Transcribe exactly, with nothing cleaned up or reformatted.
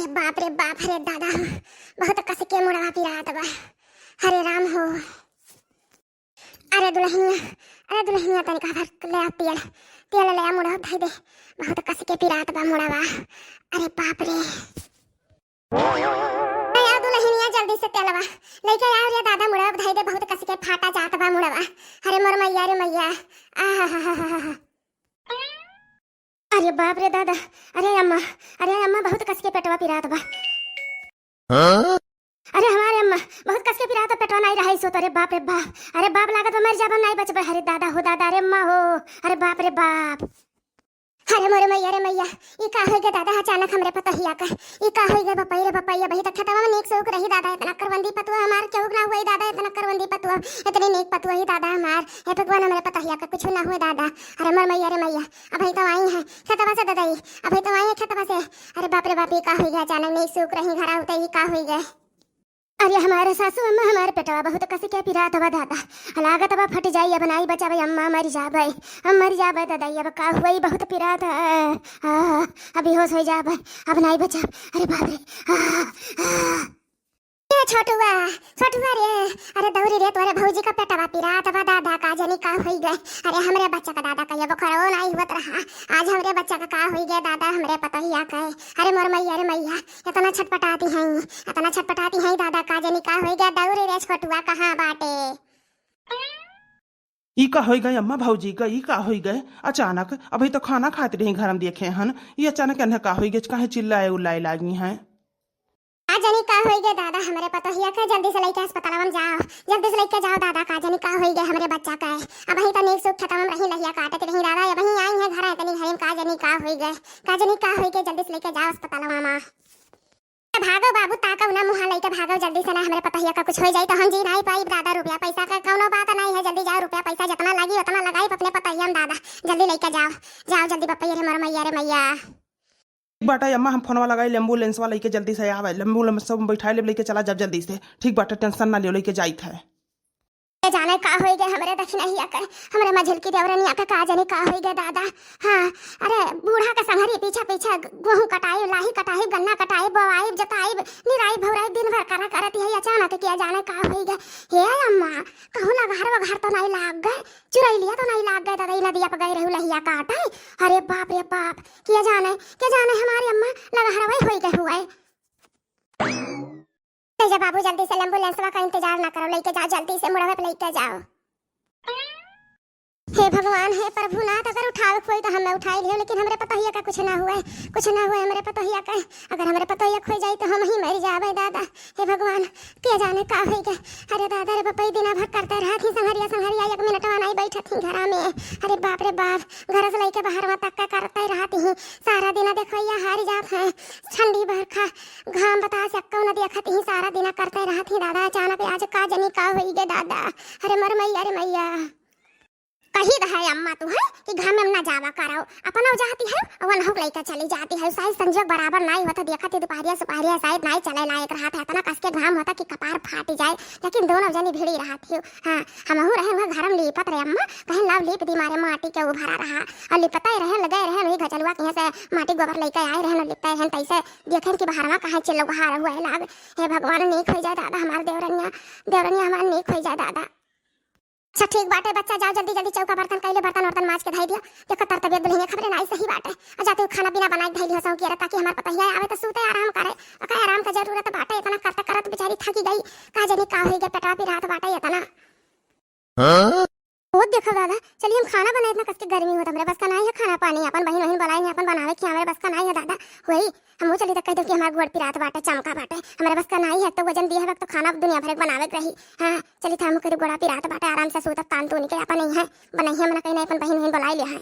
बाप रे बाप, अरे दादा, बहुत कस के मुड़वा पिरात बा। हरे राम हो। अरे दुलहिनिया, अरे दुलहिनिया, तनिका भर ले आ तेल, तेल ले आ, मुड़वा धइ दे, बहुत कस के पिरात बा मुड़वा। अरे बाप रे। ले आ दुलहिनिया, जल्दी से तेलवा लइके आ रे दादा, मुड़वा धइ दे, बहुत कस के फाटा जात बा मुड़वा। अरे मोर मइया रे मइया, आहा हा हा हा हा। अरे बाप रे दादा, अरे अम्मा, अरे अम्मा, बहुत कस के पेटवा पिरात बा। हाँ? अरे हमारे अम्मा, बहुत कस के पिरात बा, पेटवा नाहीं रहाई सो, अरे बाप रे बाप, अरे बाप, लागत बा मर जाबा, नाहीं बचबा, अरे दादा हो दादा, अरे अम्मा हो, अरे बाप रे बाप। अरे मोरे मइया रे मइया, ई का होइ गए दादा, अचानक हमरे पतोहिया का, ई का होइ गए बपई रे बपई, अबहीं तक खेतवा में नीक से उक रही दादा, एतना करवंदी पतुआ हमार केहू ना हुई दादा, एतना करवंदी पतुआ, एतनी नीक पतुआ ही दादा हमार, हे भगवान, हमरे पतोहिया का कुछ ना हुए दादा। अरे मोर मइया रे मइया, अबहीं तो आई है खेतवा से ददई, अबहीं तो आई है खेतवा से। अरे बाप रे बाप, ई का होइ गए, अचानक नीक से उक रही घरा होते ही का होइ गए? अरे हमारे सासू अम्मा, हमारे पेटवा बहुत कस के पिरात बा दादा, लागत बा फट जाई, अब नाहीं बचाबे अम्मा, मर जाबे, हम मर जाबे ददई, अब का हुई, बहुत पिरात है, आ, अब बेहोश होइ जाबे, अब नाहीं बचाब, अरे बाप रे, आ, आ। ए छोटुआ, छोटुआ रे, अरे दौरी रे, तोरे भौजी का पेटवा पिरात बा दादा, का जनी का होइ गए। अरे हमरे बच्चा का दादा कहियो बोखरो नाहीं हुअत रहा, आज हमरे बच्चा का का होइ गए दादा, हमरे पतोहिया का। अरे मोर मइया रे मइया, एतना छटपटाती हैं, एतना छटपटाती हैं दादा, का जनी का होइ गए। दौरी रे छोटुआ, कहाँ बाटे? ई का होइ गए अम्मा, भौजी का ई का होइ गए? अचानक अबहीं तो खाना खात रही घर में देखे हन, ई अचानक एन्हे का होइ गए, काहे चिल्लाए उल्लाए लागी हैं? का जनी का होइ गए दादा, हमरे पतोहिया के, जल्दी से लइके अस्पतालवा में जाओ, जल्दी से लइके जाओ दादा, का जनी का होइ गए हमरे बच्चा का। अबहीं तो नीक सुख खेतवा में रही, लहिया काटत रही दादा, अबहीं आई है घर, एतनी घरी में का जनी का होइ गए, का जनी का होइ गए, जल्दी से लइके जाओ अस्पतालवा में। भागो बाबू, ताकव ना मुँहा लइके भागव जल्दी से, ना हमरे पतोहिया का कुछ होइ जाई तो हम जी नाहीं पाइब दादा। रुपया पैसा का कौनो बात नाहीं है, जल्दी जाओ, रुपया पैसा जेतना लागी ओतना लगाइब अपने पतोहिया में दादा, जल्दी लइके जाओ, जाओ जल्दी बपई रे मोर मइया रे मइया। ठीक बाटे अम्मा, हम फोनवा लगाई, एम्बुलेंसवा लइके जल्दी से आवे, एम्बुलेंस सब बैठाई लेब, लइके चला जाब जल्दी से। ठीक बाटे, टेंशन ना लियो, लइके जाइत है। ए जाने का होइ गए हमरे दखिनहिया के, हमरे मझिलकी देवरनिया के, का जाने का होइ गए दादा। हाँ, अरे बूढ़ा के संघरी पीछे पीछे गेहूं कटाई, लाही कटाई, गन्ना कटाई, बोआई, जोताई, निराई, भौराई दिन भर करा करत है, अचानक किया जाने का होइ गए। हे अम्मा, कहूँ लगहर वगहर तो नाहीं लाग गए, चुरैलिया तो नाहीं लाग गए दादा, ई नदिया पर गए रहू लहिया काटे। अरे बाप रे बाप, किया जाने, किया जाने हमारी अम्मा लगहरवे होइ गए हुए। ले जा बाबू, जल्दी से एम्बुलेंसवा का इंतजार ना करो, लइके जाओ, जल्दी से मुड़वे पे लइके जाओ। हे भगवान, हे प्रभुनाथ, अगर उठावे के होई तो हमें उठाई लियो, लेकिन हमरे पतोहिया का कुछ ना हुए, कुछ ना हुए हमरे पतोहिया का। अगर हमरे पतोहिया का होइ जाई तो हम ही मर जाबे दादा। हे भगवान, के जाने का होइ गए। अरे दादा रे बपई, दिना भर करते रहत ही संघरिया संघरिया, एक मिनटवा नाहीं बैठत ही घरा में। अरे बाप रे बाप, घर से लइके बाहर में तक के करते रहत ही। सारा दिना देखो या हारी जात है, ठंडी बरखा घाम बतास एक्को न देखत ही, सारा दिना करते रहत ही दादा, अचानक आज का जनी का होइ गए दादा। अरे मोर मइया रे मइया। कही रहे अम्मा तू है कि घाम में ना जावा करो, अपना जाती है और वनहु लइके चली जाती है, साइज संजोग बराबर नाहीं होत, देखत ही दुपहरिया सुपहरिया शायद नाहीं चले लायक रहत है, एतना कस के घाम होत कि कपार फाटी जाए, लेकिन दोनों जनी भिड़ी रहत ही। हाँ, हमहू रहे वहाँ घर में लीपत रहे अम्मा, कहीं लाव लीप दी मारे माटी के उभरा रहा, और लिपते रहे, लगे रहे वही घचलुआ के यहाँ से माटी गोबर लइके आए रहे, लिपते रहे, तैसे देखेन कि बहरवा काहे चिल्लुहार हुए लाग। हे भगवान, नीक होइ जाए दादा हमार देवरनिया, देवरनिया हमार नीक होइ जाए दादा। अच्छा ठीक बाटे बच्चा, जाओ जल्दी जल्दी चौका बर्तन कइले, बर्तन वर्तन माज के धइ दिया। देखो तर तबियत दुलहिनिया खबरे नाहीं सही बाटे। आ जाते हो खाना पीना बनाइ के धइ लियो सौं किया, ताकि हमार पतोहिया आवे तो सूते आराम करे। ओका आराम का जरूरत बाटे, एतना करत करत बेचारी थकी गई। का जनी का होइ गए, पेटवा पिरात बाटे एतना। हाँ? होत देखो दादा, चलिए हम खाना बनाए, एतना कस के गर्मी होत, हमरे बस का नाहीं है खाना पानी, अपन बहिन वहिन बोलाई नहीं, अपन बनावे के हमरे बस का नाहीं है दादा। होई, हमहू चली त कह दो कि हमार गोड़ पिरात बाटे, चमका बाटे, हमरे बस का नाहीं है, तो वजन दिए है, वक्त तो खाना दुनिया भर के बनावे के रही। हाँ, चली था हमहू कह दो गोड़ा पिरात बाटे, आराम से सूतब, तान तून के अपन नहीं है, बनाई है, मना कहीं नहीं, अपन बहिन वहिन बोलाई ले है।